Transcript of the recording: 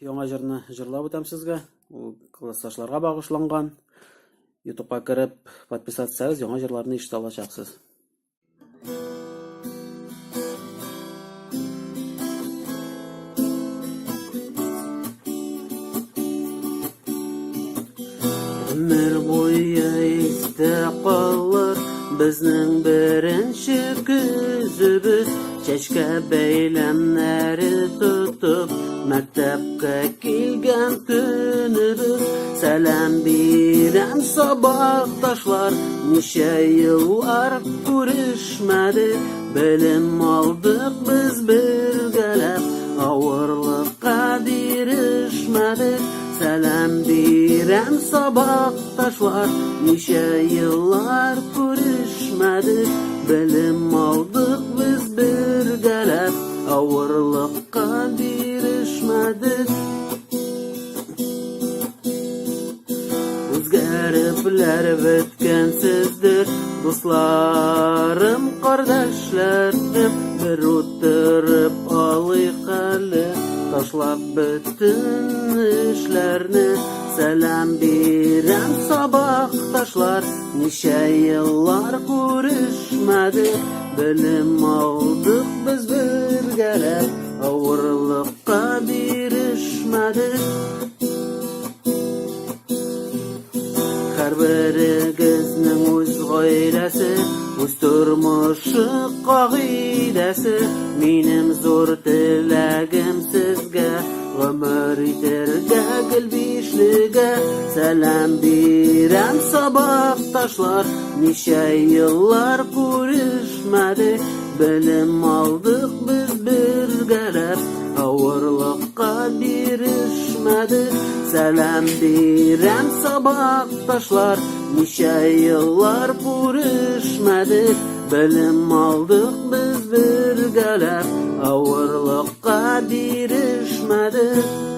Яңа җырны җырлап үтәм сезгә. Ул классташларга багышланган. Ютубка кереп, подписаться итсәгез, яңа җырларны ишетә алачаксыз. Гомер буе истә калыр безнең беренче көзебез. Чәчкә бәйләмнәре тотып, мәктәпкә килгән көнебез. Сәлам бирәм сабакташлар, ничә еллар күрешмәдек. Белем алдык без бергәләп, авырлыкка бирешмәдек. Сәлам бирәм сабакташлар, ничә еллар күрешмәдек. Белем алдык без бергәләп, авырлыкка бирешмәдек. Үзгәрепләр беткәнсездер, дусларым, кардәшләрем, бер утырып алыйк әле, ташлап бөтен эшләрне. Сәлам бирәм сабакташлар, ничә еллар күрешмәдек, белем алдык без бергәләп, авырлыкка бирешмәдек. Һәрберегезнең үз гаиләсе, үз тормышы кагыйдәсе. Минем зур теләгем сезгә, гомер итәргә гел бишлегә. Сәлам бирәм сабакташлар, ничә еллар күрешмәдек, белем алдык без бергәләп, авырлыкка бирешмәдек. Сәлам бирәм сабакташлар, ничә еллар күрешмәдек, белем алдык без бергәләп, авырлыкка бирешмәдек.